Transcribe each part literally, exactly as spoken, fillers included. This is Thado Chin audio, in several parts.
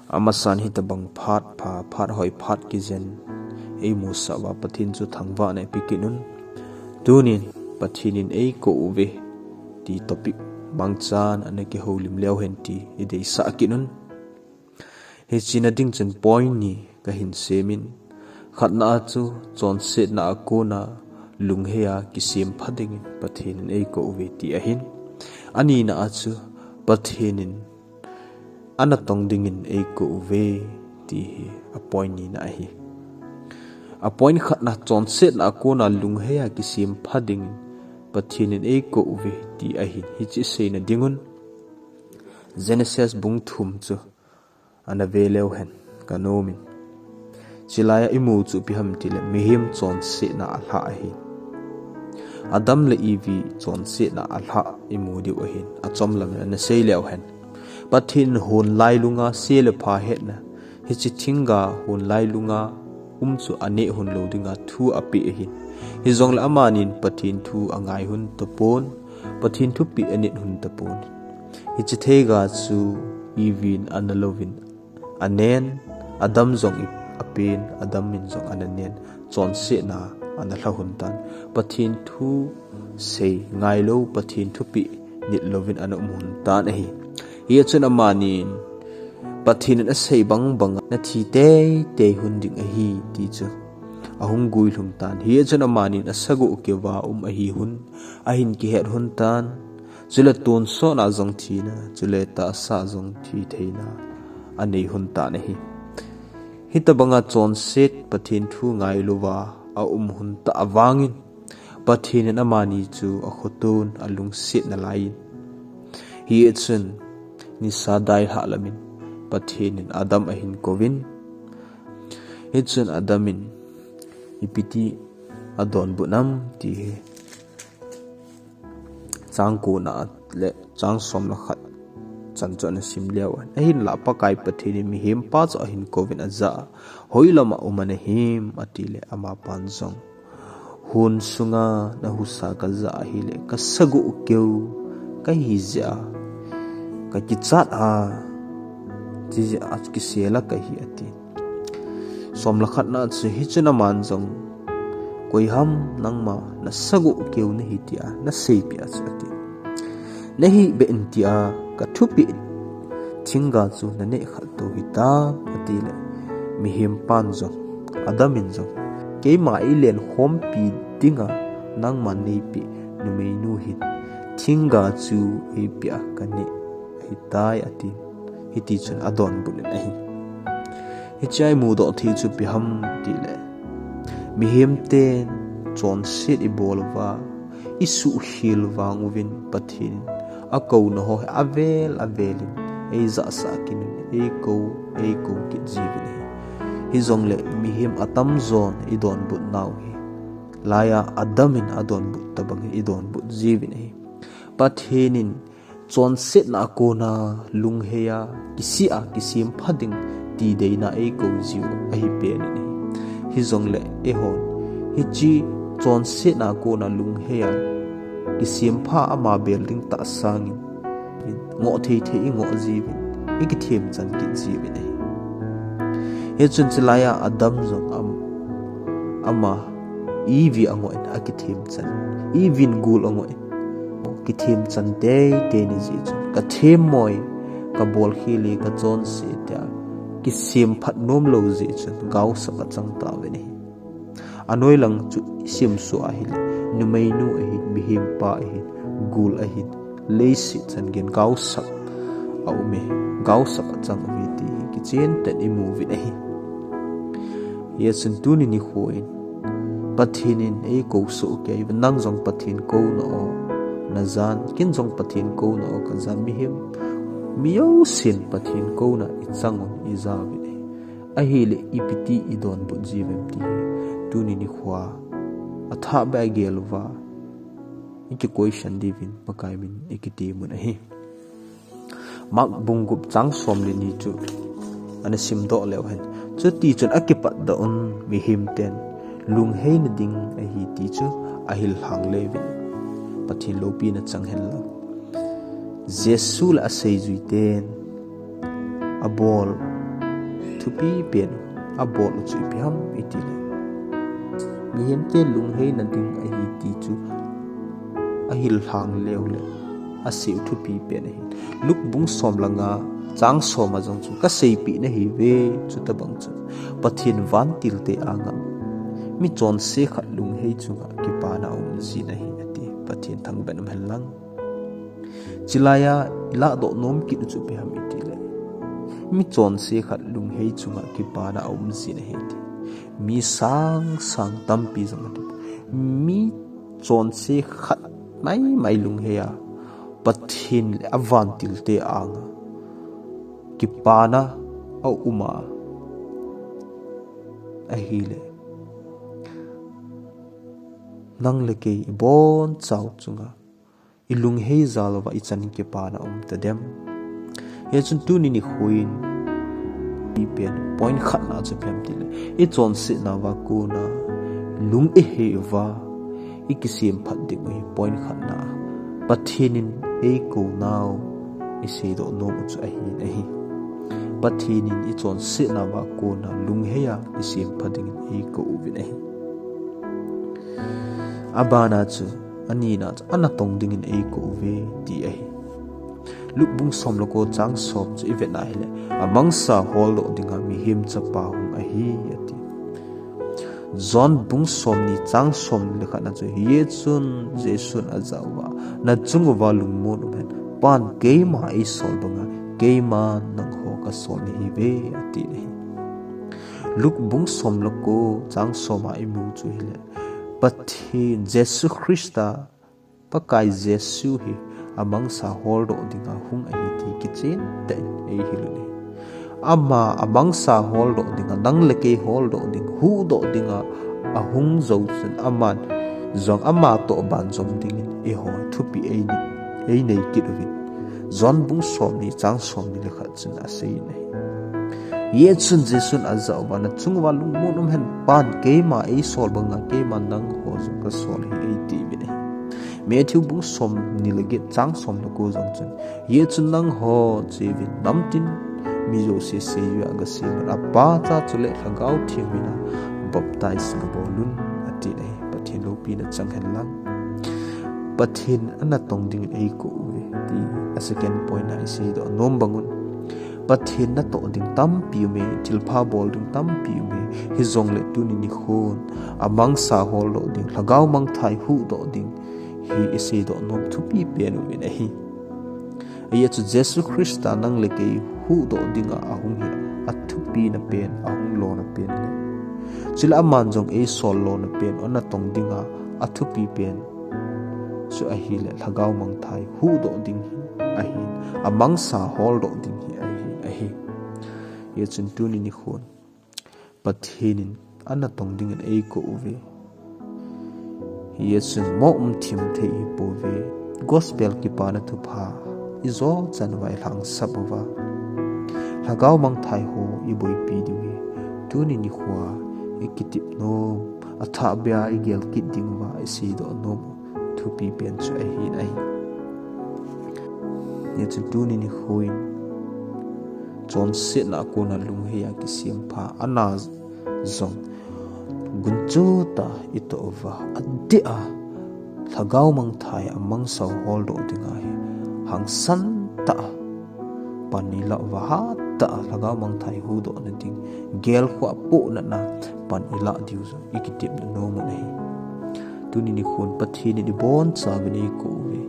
Amasan hitabang phat pha, phat hoi, phat kijen eimusah uva Pathen chu thangvahna ipi kit un. Tunin Pathen in eikou uve ti topic mangchan ana kihoulim leu hen ti ideisah kit un. Hiche na ding chun point ni kahin semin, khatna a chu chonsetna a kona lunghei a kisempha dingin Pathen in eikou uve ti ahin. Anina a chu Pathen in ana tong dingin eikou uve ti hi a point nina ahi. A point khatna chonsetna a kona lunghei a kisempha dingin Pathen in eikou uve ti ahin. Hiche seina dingun Genesis bung thum chu ana ve leu hen kanomin. Chulai a imu chu ipi ham tile mihem chonsetna a lhah ahi. Adam le Evi chonsetna a lhah imu diu ahin. Achomlam in ana sei leu hen. Pathen in hon lailunga se le pha hetna, hiche thingga hon lailunga um chu aneh hon lou dinga thu apeh ahin. Hijongle amanin Pathen thu angai hon tapon, Pathen thupeh anet hon tapon. Hiche theiga chu Evi in ana louvin anen, Adam jong i-, apen, Adam in jong ana nen, chonsetna ana lha hon tan. Pathen thusei ngailou, Pathen thupeh nit louvin ana um hon tan ahi. Hia chun amanin Pathen in asei bangbanga nathi teitei hon ding ahi ti chu ahung guilhung tan. Hia chun amanin asagoh keuva um ahi hon, ahin kihet hon tan. Chule tonsotna jong thina, chule tahsa jong thitheina anei hon tan ahi. Hitabanga chonset Pathen thu ngailouva aum hon tah vangin, Pathen in amani chu akhoton alungset nalaiyin. Hia chun nisa dailhah lamin Pathen in Adam ahin kouvin. Hichun Adam in ipi ti adonbut nam ti hi chang kona le chang som le khat chan chu ana sim leu hen. Ahinlah Pakai Pathen in mihempa chu ahin kouvin ajah a, hoilama um nahim atile amapan jong, hon sunga nahusa kajah ahile kasagoh keu kahi jeh a, kakichat a, chijeh a kisel a kahi ati. Som le khatna chu hichun aman jong, koiham nangma nasagoh keu nahi tia naseipeh a chu ati. Nahibeh in tia kathupeh thingga chu naneh khaltou hitam atile, mihempan jong, Adam in jong, keima eilenkhompi dinga nangman neipeh numeinu hin thingga chu eipeh a kaneh ahitai ati. Hitichun adonbut in ahi. Hichea imudoh thei chu ipi ham tile, mihemten chonset ibol uva, isuhkhel vang uvin Pathen in akouna ho hi avel avelin eijahsah kit in eikou, eikou kit jiuvin ahi. Hijongle mihem atamjon idonbut nau hi, laiya Adam in adonbut tobang hi idonbut jiuvin ahi. Pathen in chonsetna a kona lunghei a kisih a kisempha ding ti deina eikou jiu ahi pen in ahi. Hijongle eihon hiche chonsetna a kona lunghei a kisempha ama bel ding tah sangin, ngoh theithei ingoh jiuvin, ikithemchan kit jiuvin ahi. Hichun chulaiya Adam jong am-, ama Evi angoh in akithemchan, Evi in gul angoh in, kithemchan teitei ni jeh chun, kathem moi, kabolkhel e, kachonse tia kisemphat nomlou jeh chun gaosap achang tauvin ahi. Anoilang chu isimsuh ahile, numeinu ahin, mihempa ahin, gul ahin, leiset chan geiyin gaosap aume, gaosap achang uve ti hi kichen tah in imuvin ahi. Hichun tuni nikho in Pathen in eikou soh keiyin, nang jong Pathen kouna o najan, ken jong Pathen kouna o kajan, mihem, mi jousen Pathen kouna ichan un ijauvin ahi. Ahile ipi ti idonbut jiuvem ti hi tuni nikhoa athahbeh a gel uva iki question diuvin Pakai min in ikitemun ahi. Mark bung gup chang som le ni chu ana simdoh leu hen. Chutichun akipatdoh un, mihemten lungheina ding ahi ti chu ahil lhang leuvin, Pathen loupina chang henlang, Jesu le aseijuiten abol thupi pen abol u chu ipi ham itile, mihemte lungheina ding ahi ti chu ahil lhang leu le asei u thupi pen ahi. Luke bung som le nga chang som a jong chu kaseipeh nahiuve, chutabang chu Pathen vantilte anga michonse khat lunghei chunga kipana aum jin ahi ati. Pathen thangvah in umhen lang. Chulaiya ilahdoh nom kit u chu ipi ham itile, michonse khat lunghei chunga kipana aum jin ahi ati. Mi sang sang tampi jong ati. Michonse khat maimai lunghei a Pathen le avantilte anga kipana aum a ahile, nang le kei ibonchau chunga ilunghei jal uva ichan kipana um tadem? Hichun tuni nikho in ipi pen point khatna chu ipi ham itile, ichonsetna uva kona lung ihei uva ikisemphat ding u hi point khatna Pathen in eikou nau iseidoh nom u chu ahin ahi. Pathen in ichonsetna uva kona lunghei a isemphat dingin eikou uvin ahi. Abana chu, anina chu, anatong dingin eikou uve ti ahi. Luke bung som le ko chang som chu ivet na hile, amangsa holdoh dinga Mihem Chapa hung ahi ati. John bung somni chang somni le khatna chu, hichun Jesun ajah uva, nachung uva lungmon umhen, Pan keima eisol banga keiman nangho kasol nahiuve ati nahi. Luke bung som le ko chang som a imu chu hile, Pathen Jesu Christa, Pakai Jesu hi amangsa holdoh dinga hung ahi ti kichen tah in eihil u ahi. Ama amangsa holdoh dinga, nang le kei holdoh ding, huhdoh dinga ahung jou chun aman jong ama toh banjom dingin eiho thupi einei, einei kit uvin. John bung somni chang somni le khat chun asei in ahi. Hichun Jesun ajah uva, nachung uva lungmon umhen, Pan keima eisol banga keiman nangho jong kasol ahi eiti uvin ahi. Matthew bung somni le get chang som le ko jong chun, hichun nangho cheuvin, namtin mi jouse seijui a gaseiyun, Apa, Cha chule Lhagao Theng mina baptize gabolun ati nahi. Pathen loupina chang hen lang. Pathen in anatong dingin eikou uve ti a second point a iseidoh nom bangun, Pathen natoh ding tampi aume, thilpha bol ding tampi aume, hijongle tuni nikhon amangsa holdoh ding, Lhagao mangthai huhdoh ding hi iseidoh nom thupi pen uvin ahi. Ajeh chu Jesu Christa nang le kei huhdoh dinga ahung hi athupina pen, ahung lona pen le, chule aman jong eisol lona pen, anatong dinga athupi pen chu ahile Lhagao mangthai huhdoh ding hi ahin, amangsa holdoh ding hi ahin ahi. Hichun tuni nikhon Pathen in anatong dingin eikou uve. Hichun mo um thim thei ipouve. Gospel kipana thupha ijo chan uva ilhangsap uva, Lhagao mangthai ho iboipi diu hi tuni nikhoa ikitep nom, athahbeh a igel kit ding uva iseidoh nom u thupi pen chu ahin ahi. Hichun tuni nikhoin chonsetna a kona lunghei a kisempha ana jong gunchu tah a itoh uva, adeh a Lhagao mangthai amangsa holdoh dinga hi hangsan tah a pan ilah uva, hat tah a Lhagao mangthai huhdohna ding, gelkhoh a pohnatna pan ilah diu jong ikitepna nom u ahi. Tuni nikhon Pathen in ibonchauvin eikou uve.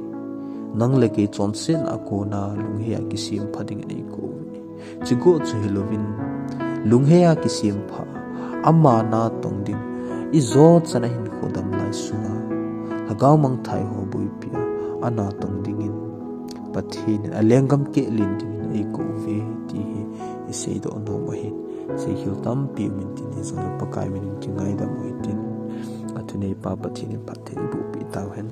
Nang le kei chonsetna a kona lunghei a kisempha dingin eikou uve. Chugoh chu hilouvin, lunghei a kisempha, ama natong ding, ijo chan a hinkho damlai sunga Lhagao mangthai ho boipi a anatong dingin Pathen in alenggam keh len dingin eikou uve ti hi iseidoh nom u ahin. Seikhel tampi um intin, hijongle Pakai min in kingaidam u hitin, athuneipa Pathen in phatthei eibohpeh tauhen.